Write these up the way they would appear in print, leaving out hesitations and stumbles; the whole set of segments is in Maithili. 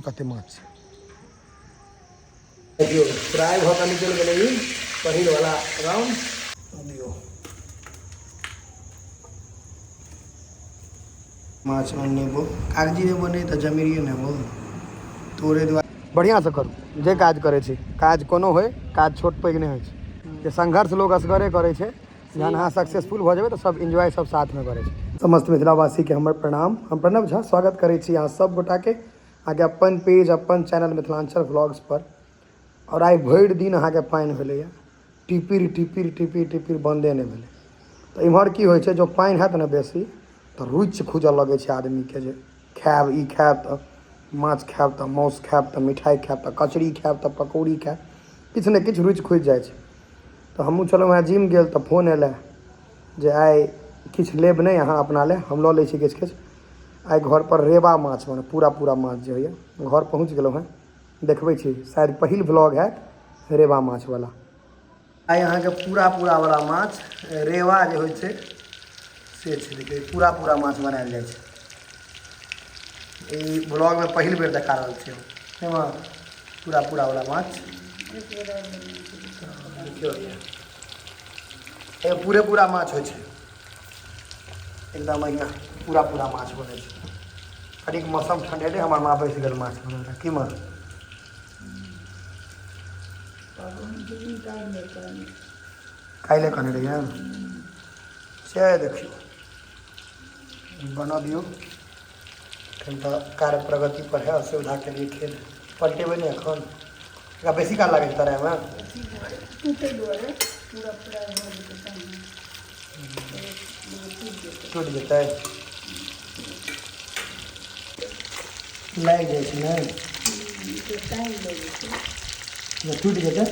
देखियौ कते माछ छै। देखियौ फ्राइ भऽ कऽ निकलि गेलै ई पहिल वाला राउंड। दियौ माछमे नेबो, कागजी नेबो नहि तऽ जमीरिए नेबो तोरे दुआरे। बढ़िआँसँ करू जे काज करै छी, काज कोनो होइ, काज छोट पैघ नहि होइ छै। जे संघर्ष लोक असगरे करै छै, जहन अहाँ सक्सेसफुल भऽ जेबै तऽ सब एन्जॉय सब साथमे करै छै। समस्त मिथिलावासीके हमर प्रणाम। हम प्रणव झा स्वागत करै छी अहाँ सब गोटाके अहाँके अपन पेज अपन चैनल मिथिलाञ्चल व्लॉग्स पर। आओर आइ भरि दिन अहाँके पानि भेलैए, टिपिर टिपिर टिपिर टिपिर बन्दे नहि भेलै। तऽ इम्हर की होइ छै, जँ पानि हैत ने बेसी तऽ रुचि खुजऽ लगै छै आदमीके जे खायब ई खायब तऽ माछ खायब तऽ मासु खायब तऽ मिठाइ खायब तऽ कचरी खायब तऽ पकौड़ी खायब, किछु ने किछु रुचि खुजि जाइ छै। तऽ हमहूँ छलहुँ हेँ जिम गेल तऽ फोन अयलै जे आइ किछु लेब नहि अहाँ अपना लए, हम लऽ लै छी किछु किछु। आइ घरपर रेबा माछ बनत, पूरा पूरा माछ जे होइए। घर पहुँच गेलहुँ हेँ, देखबै छी, शायद पहिल व्लॉग हैत रेबा माछवला। आइ अहाँके पूरा पूरा वाला माछ रेवा जे होइ छै से छै। देखियौ पूरा पूरा माछ बनायल जाइ छै। ई ब्लॉगमे पहिल बेर देखा रहल छी हम पूरा पूरा वाला माछ। देखियौ पूरे पूरा माछ होइ छै, एकदम अहिना पूरा पूरा माछ बनै छै। कनिक मौसम ठंडेलै, हमर माँ बैस गेल माछ बनबै लए। की माँ काल्हि कहने रहियै से देखियौ बना दियौ। एखन तऽ कार्य प्रगति पर है, असुविधा के लिए खेल पलटेबै नहि एखन, एकरा बेसी काल लागै छै तरैमे। टूटि जेतै, लागि जाइ छै ने, टूटि जेतै।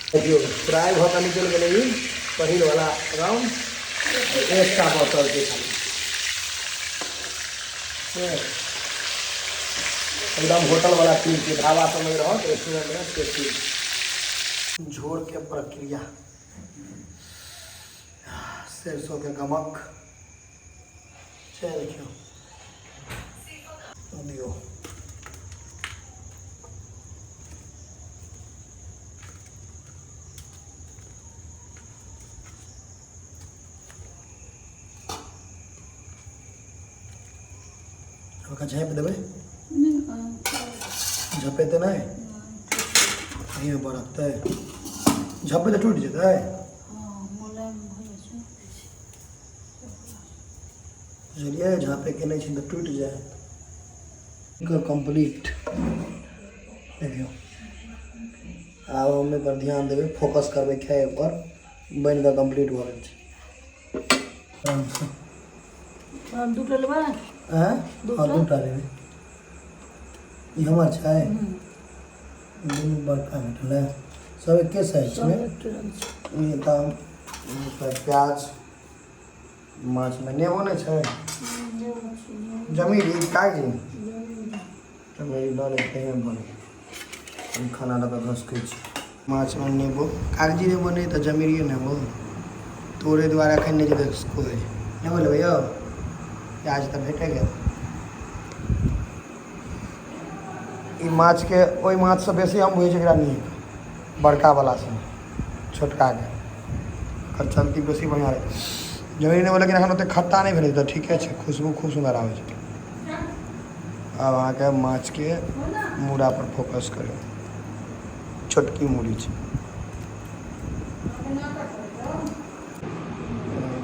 देखियौ फ्राइ भऽ कऽ निकलि गेलै ई पहिल वाला राउंड। एकटा बचल छै खाली, एकदम होटल वाला फील छै, ढाबा सबमे रहत रेस्टोरेंट में से फील। झोर के प्रक्रिया, सरसों के गमक से देखियौ दियौ। ओकरा झाँपि देबै, झपेतै नहि, एहिमे बरकतै, झपबै तऽ टूटि जेतै। बुझलियै, झाँपैके नहि छै तऽ टूटि जायत। कम्प्लीट देखियौ। आब हम एहि पर ध्यान देबै, फोकस करबै खाय पर। बनि कऽ कम्प्लीट भऽ गेल छै आरामसँ। दूटा लेबै? आँय? हँ, दूटा लेबै। ई हमर छै, दुनू बड़का भेटल है, सब एके साइज छै। ई तऽ प्याज माछमे नेबो नहि छै, जमीरी कागजी जमीरी लऽ लै छै। बनै हम खाना लऽ कऽ घसकै छी। माछमे नेबो, कागजी नेबो नहि तऽ जमीरिए नेबो तोरे दुआरे एखन नहि जेबै कोइ। नेबो लेबै यौ? प्याज तऽ भेटे गेल। ई माछके ओहि माछसँ बेसी हम बुझै छी एकरा नीक, बड़कावलासँ छोटकाके एकर चलती बेसी बढ़िआँ रहै छै। जमीरी नेबो लेकिन एखन ओतेक खट्टा नहि भेलै तऽ ठीके छै, खुशबू खूब सुन्दर आबै छै। आब अहाँके माछके मूड़ा पर फोकस करू, छोटकी मूड़ी छै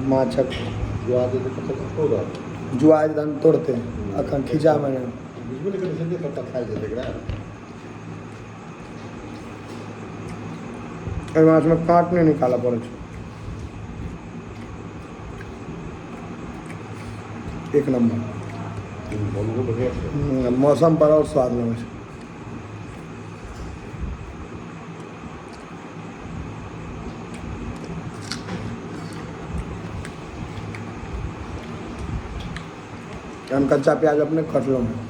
माछक। जुआ जेतै कतऽ कतौ रहतै, जुआ जेतै तहन तोड़तै, एखन खींचामे नहि। बुझबे नहि करै छै जे कतऽ खाइ जेतै एकरा। एहि माछमे काँट नहि निकालऽ पड़ै छै, एक नम्बर। बनबो बढ़िआँ छै। मौसम पर आओर स्वाद लगै छै। हम कच्चा प्याज अपने कटलहुँ हैं।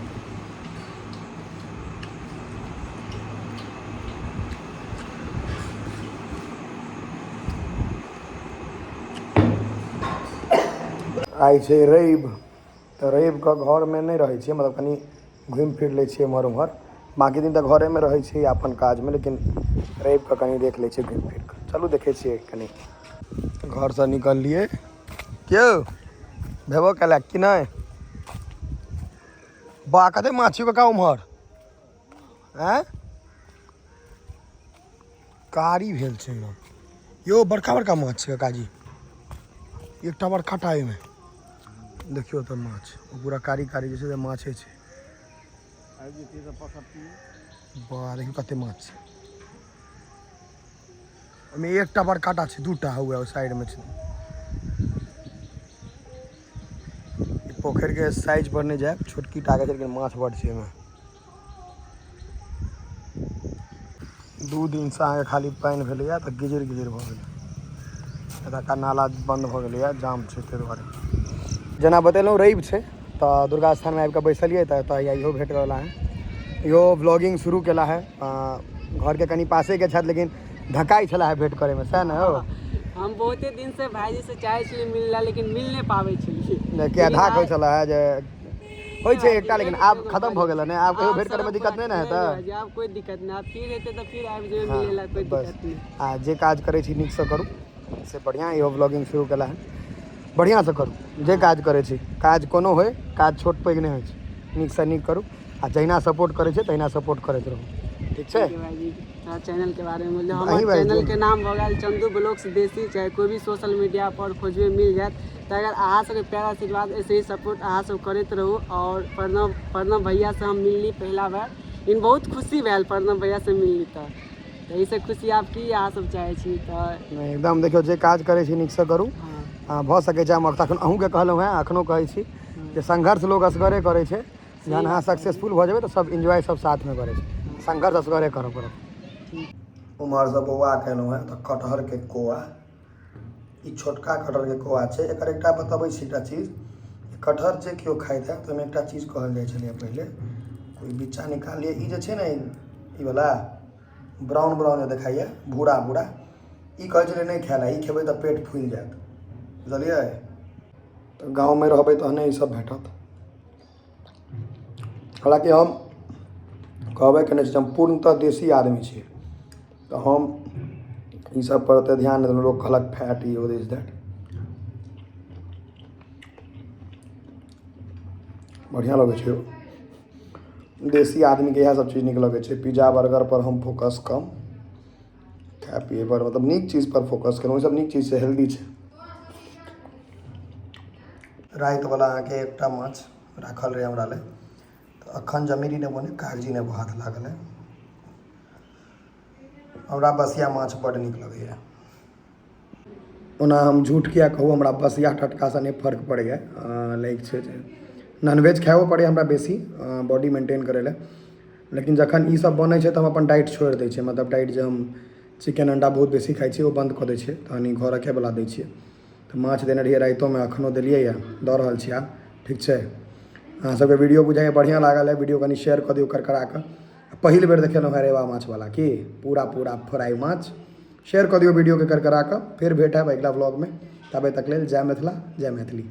आइ छै रवि, तऽ रविके घरमे नहि रहै छियै, मतलब कनि घुमि फिर लै छियै एम्हर ओम्हर। बाँकी दिन तऽ घरेमे रहै छियै अपन काजमे, लेकिन रविके कनि देख लै छियै घुमि फिर कऽ। चलू देखै छियै कनि। घरसँ निकललियै केओ भेबो केलक कि नहि? बा, कते माछ छियौ काका उम्हर? आँय, कारी भेल छै एकदम यौ। बड़का बड़का माछ छै काकाजी, एकटा बड़का टा एहिमे देखियौ तऽ माछ ओ पूरा कारी कारी जे छै से माछे छै। बा, देखियौ कते माछ छै ओहिमे। एकटा बड़का टा छै, दूटा हुए ओहि साइडमे छै। ई पोखरिके साइज पर नहि जायब, छोटकी टा के छै, लेकिन माछ बड छै एहिमे। 2 दिनसँ अहाँके खाली पानि भेलैए तऽ गिजिर गिजिर भऽ गेलै। एतुका नाला बन्द भऽ गेलैए, जाम छै, ताहि दुआरे। जेना बतेलहुँ, रवि छै तऽ दुर्गा स्थानमे आबि कऽ बैसलियै, तऽ एतऽ इहो भेट रहल है। इहो व्लॉगिंग शुरू केला है। घरके कनि पासेके छथि, लेकिन धकाइ छला है भेंट करैमे, सएह ने हौ? हम बहुते दिन से भाईजी से चाहे छलियै मिलला, लेकिन मिल नहि पाबै छलियै। किया धाक होइ छला है जे होइ छै एकटा, लेकिन आब खतम भऽ गेल ने? आब कहियो भेंट करैमे दिक्कत नहि ने हेतै? भाईजी, आब कोइ दिक्कत नहि। आब फिर हेतै तऽ फिर आबि जेबै मिलै ला, कोइ बस। दिक्कत नहि। आ जे काज करै छी नीकसँ करू, से बढ़िआँ। इहो व्लॉगिंग शुरू केला है। बढ़िआँसँ करू जे काज करै छी। काज कोनो होइ, काज छोट पैघ नहि होइ छै। नीकसँ नीक करू आ जहिना सपोर्ट करै छै तहिना सपोर्ट करैत रहू। ठीक छै? ठीक है भाईजी, थोड़ा चैनल के बारे में बोल। अहीं हमर बाजू। चैनल के नाम भऽ गेल चंदू ब्लॉग्स देसी। चाहे कोई भी सोशल मीडिया पर खोजबै, मिल जायत। तऽ अगर अहाँ सबके प्यार आशीर्वाद, ऐसे ही सपोर्ट अहाँ सब करैत रहू। आओर प्रणव प्रणव भैया से हम मिलली पहिला बार, लेकिन बहुत खुशी भेल प्रणव भैया से मिलली। तऽ एहिसँ खुशी आब की अहाँ सब चाहै छी तऽ? नहि, एकदम। देखियौ, जे काज करै छी नीकसँ करू। हँ। भऽ सकै छै। हम तखन अहूँके कहलहुँ हेँ, एखनो कहै छी जे संघर्ष लोक असगरे करै छै। जहन अहाँ सक्सेसफुल भऽ जेबै तऽ सब एन्जॉय सब साथमे करै छै। संघर्ष असगरे करऽ पड़त। उम्हरसँ बौआ केलहुँ हेँ तऽ कटहरके कोआ, ई छोटका कटहरके कोआ छै। एकर एकटा बतबै छी एकटा चीज। कटहर जे केओ खाइत हैत, ओहिमे एकटा चीज कहल जाइ छलैए पहिले, कोइ बिच्चा निकालियै। ई जे छै ने, ई वला ब्राउन ब्राउन जे देखाइए, भूरा भूरा, ई कहै छलै नहि खाय लए, ई खेबै तऽ पेट फुलि जायत, बुझलियै? तऽ गाँवमे रहबै तहने ई सब भेटत। हालाँकि हम कहबे केने छी, हम पूर्णतः देशी आदमी छी, तऽ हम ई सब पर ओते ध्यान नहि देलहुँ। लोक कहलक फैट, ई ओ, दिस that. बढ़िआँ लगै छै। देशी आदमीके इएह सब चीज नीक लगै छै। पिज्जा बर्गर पर हम फोकस कम, खाय पियै पर, मतलब नीक चीज पर फोकस केलहुँ। ई सब नीक चीज छै, हेल्दी छै। रातिवला अहाँके एकटा माछ राखल रहै हमरा लए, तऽ अखन जमीरी नेबो नहि, कागजी नेबो हाथ लागल है। हमरा बसिया माछ बड्ड नीक लगैए। ओना हम झूठ किया कहू, हमरा बसिया टटकासँ नहि फर्क पड़ैए। लाइक छै जे नॉनवेज खाइओ पड़ैए हमरा बेसी बॉडी मेंटेन करै लए, लेकिन जखन ई सब बनै छै तऽ हम अपन डाइट छोड़ि दै छियै। मतलब डाइट जे हम चिकन अंडा बहुत बेसी खाइ छियै, ओ बन्द कऽ दै छियै, तहन ई घर रखैवला दै छियै। तऽ माछ देने रहियै रातिओमे, एखनो देलियै यऽ, दऽ रहल छी आब। ठीक छै? अहाँ सबके वीडियो बुझाइए बढ़िआँ लागल है, वीडियो कनि शेयर कऽ दियौ करकरा कऽ। पहिल बेर देखेलहुँ हेँ रेवा माछवला की पूरा पूरा फ्राइ माछ। शेयर कऽ दियौ वीडियोके करकरा कऽ। फेर भेट हैब अगिला व्लॉगमे, ताबे तक लेल जय मिथिला, जय मैथिली।